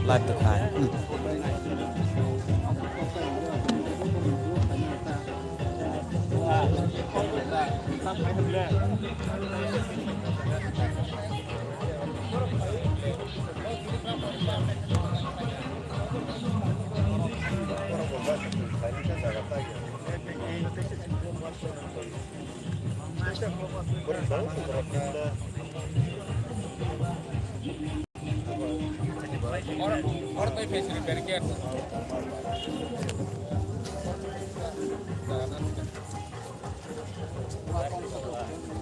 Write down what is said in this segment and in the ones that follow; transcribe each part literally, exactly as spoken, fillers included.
Live to khai. Oro, oro tei phe sini barricade.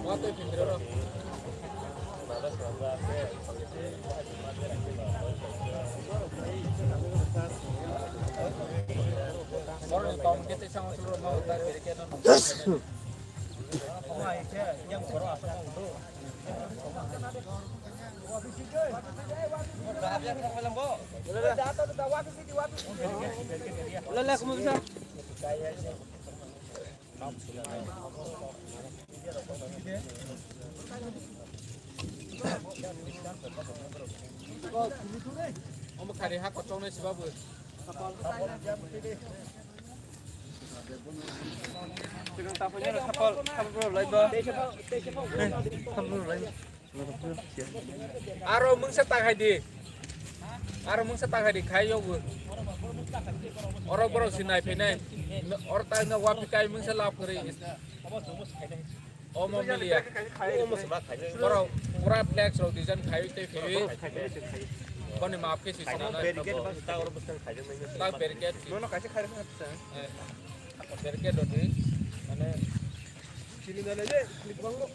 Oro tei phe sini oro. Oro ni tom kete sango suro mau ta barricade no. Omo khari ha kochok nai sibabu. Sigang tapoi jora sapal, sapal bro, lai ba. Sapal bro, lai ba. Aro mungsa takhai di. Aro mungsa takhai di, khai yogo. Oro borok si nai phinai. Oro tai no wapi kai mungsa lap kari. Omo milia. Borok pura flex rok design khai tei phi. Koni map ke si sina na. Tak barricade si. Nono kaisa khai rwkha sa. Eh, barricade rodi, mane, chini dale je, chini kwbangno.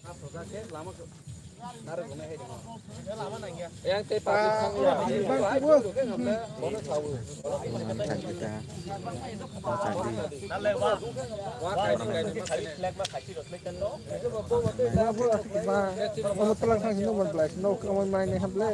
Aswk khe lama narwk gonai hai dong. Yang tei public thang ya. Bono sawi. Wa kai ni kai ni ma sene. Omo twlang thang sino ban blai sino omo mai ni hable.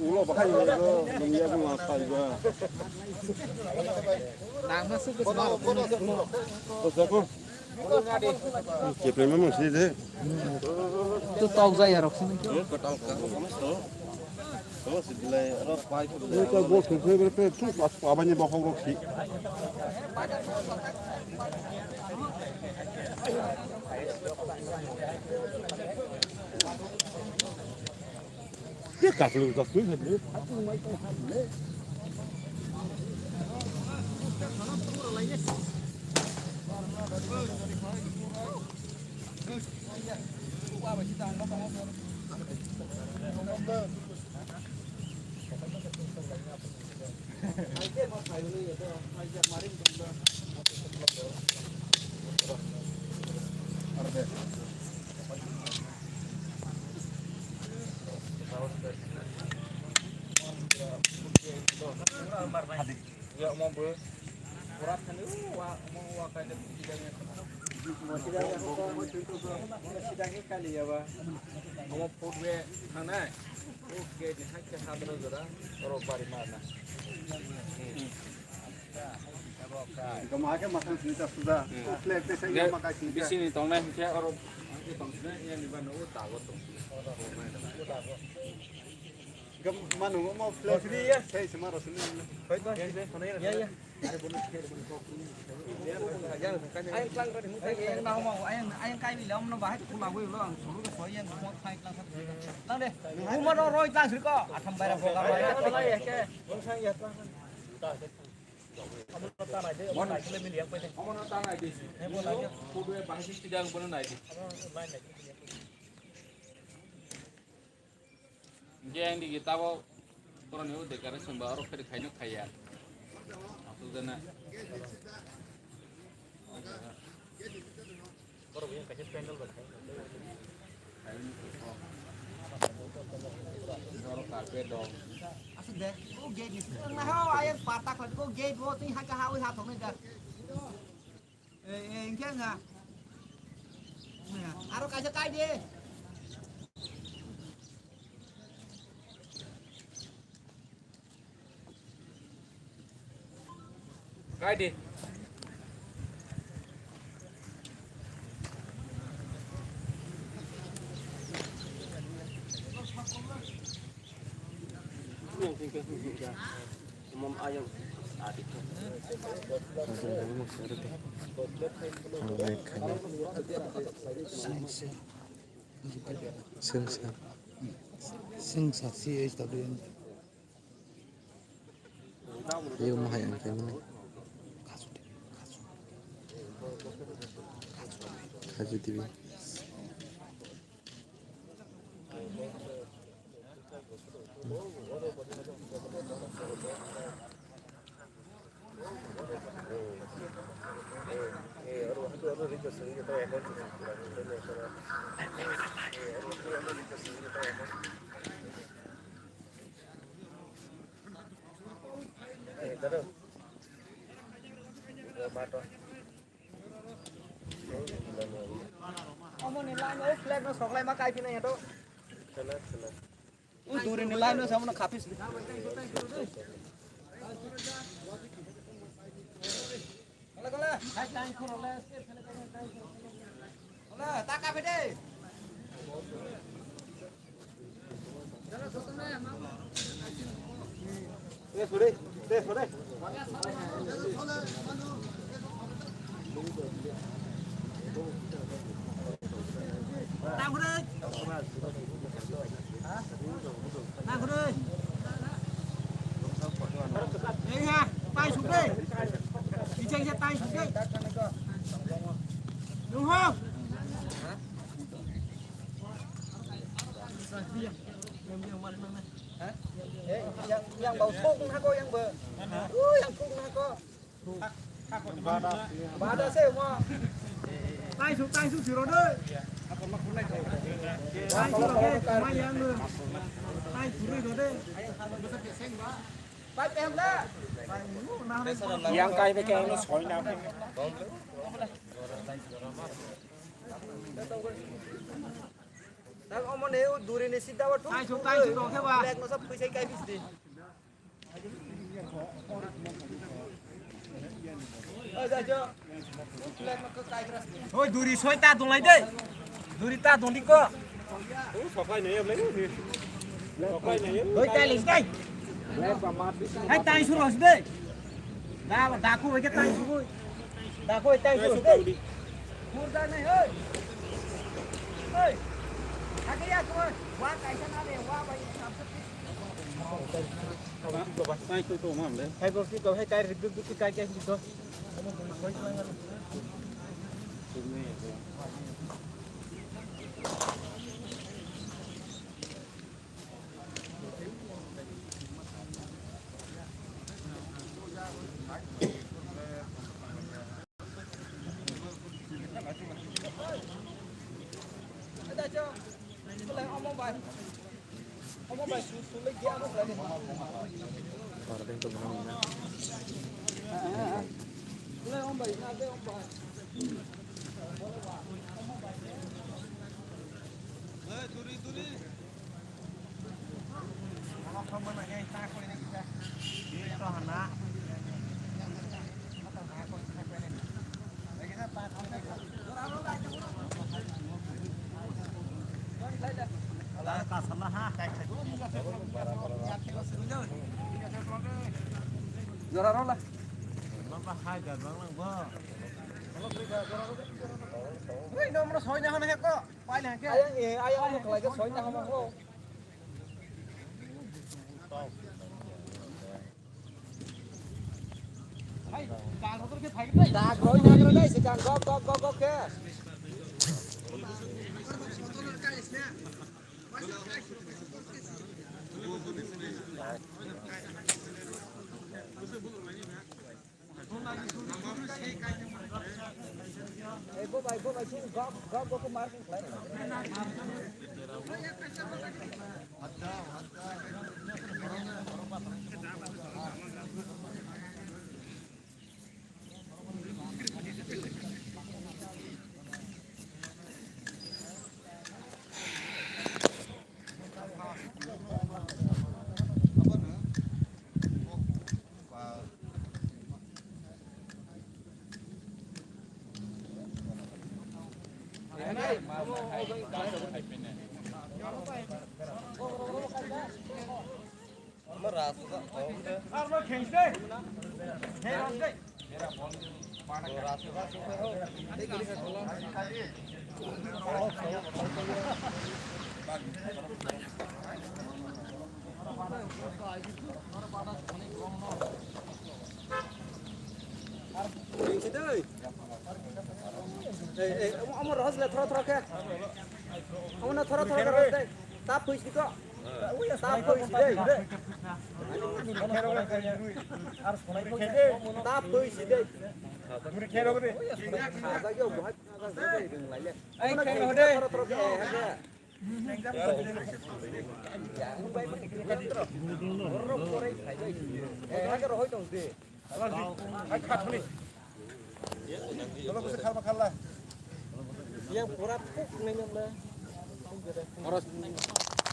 Ulo bahai ulo nungya bung asai ba. Nangma su bus mar. Bus aku. Kepleng memang sih deh. Tu tau jaya rok sini. Ini tak bol sungkui berpe tu pas abangnya bohong rok sih. Ye kaplung kaplung hadle. Ya, omo bo. Pura thani, o, wa, omo, wa, kaisa, Sida khe kali yaba. Omo footway thangnai. O gate ni hakhe hadro jora. Oro bari marna. Gama ke masang sini ta suda. Flag te sai ma kai sini. Bisi ni tongnai hinkhe oro. Ang ke tong sini, yang di mana? Oh, tago tong. Gam manu mo flag sini ya. Sai sama ro sini. Ya, ya. Ayang tlang rani, ayang, ayang kai bilam no bahai tu lagu lo ang suru ke soyan mo thai tlang sa. Tlang de. Uma no roi tlang sir ko. Atham bayar ko. Omono ta nai de, omono ta nai de. Photo e bangsi sidang bono nai de. Hingke ang digi tabo boroni o decoration ba oro pheri khaino khaiya. Asuk jana. Borok yang kaisa pendal ba khai. Oro carpet dong. Asuk de, o gate ni. Na ho, ayang patak ko gate bo ting ha ka ha wi ha thok ni da. Eh, eh, hingke wngkha. Aro kaisa kai di. Kai di. Sengsa. Sengsa, C H W N. Ayok mohai ang khe mani. Kaju T V. Omo ni line o flag no soklai ma kai pina yato. Chalo, chalo. U duri ni line no samo no khapis. Kala, kala. Kala, taka pede. Yang, yang bau thok na ko, yang be. Oh, yang thok na ko. Bada se mo. Tai su, tai su siro de. Tai su ke, ma yang de. Tai su ri de. Pai pe ham da. Yang kai be ke no soi na. Nang omo ne o duri ni sida wa tu. Tai su, tai su dong khe ba. Flag no sab pui sai kai bis di. Oi, duri soi ta dong lai de. Duri ta dong di ko. Soklai nai ya, soklai nai ya. Oi, tai lai dai. Hai tai su ros de. Da, da ko ke tai su. Da ko tai su de. Murda nai, oi. Oi. Ake ya ko. Wa kaisa na le, wa bai. Hai, bos, ni kau, hai, kai, rik, rik, rik, kai, kai, rik, rik. Jora rola. Wei, nomor soina hana heko. Paile hake. Ayang e, ayang mo khalai ke soina hama ho. Hai, dag roi dag roi dai, se gang gok gok gok gok ke. Ei, ei, omo, omo rohos le, thoro, thoro khe. Omo na thoro, thoro khe rohos dai. Tap pui si to. Tap pui si dai. Tap pui si dai. Khaja yo, buhai khaja dai, dai, dai, lai le. Ei, omo na khe thoro, thoro khe, eh, khe. Yang pura puk nengam na.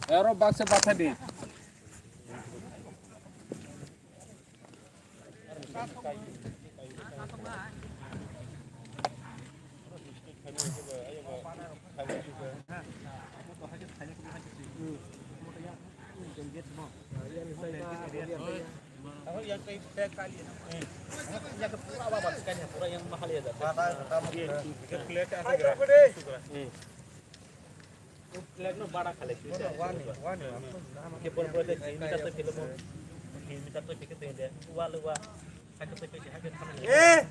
Oro baksa batha di. Plate no bara khale. Wani, wani. Ke por por de meter to kilo mo. Meter to kilo de. Wal wa. Hake to kilo hake. Eh.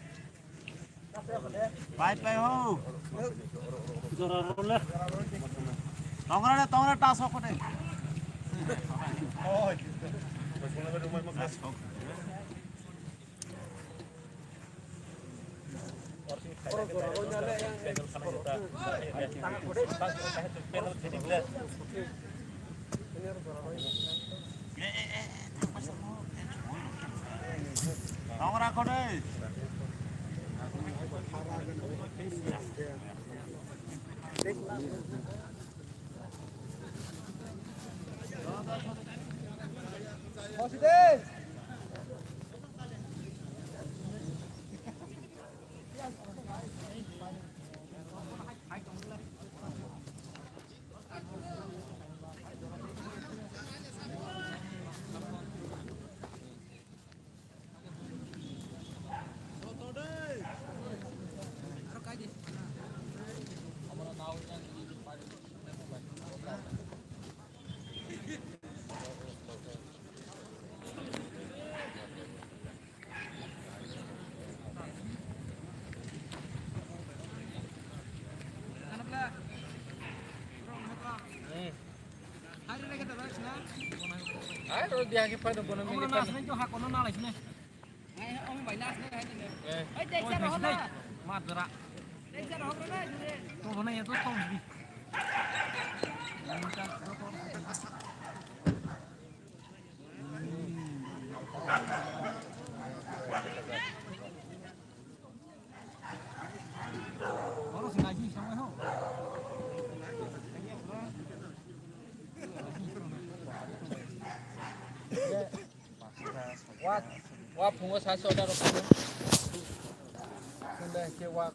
Pai pai ho. Jora role. Tongra ne tongra ta so kote. Oh. Hai, ro dia ke pai do bono mili pai. Wa, wa phungo sa se order rok phungo. Sunda ke wa.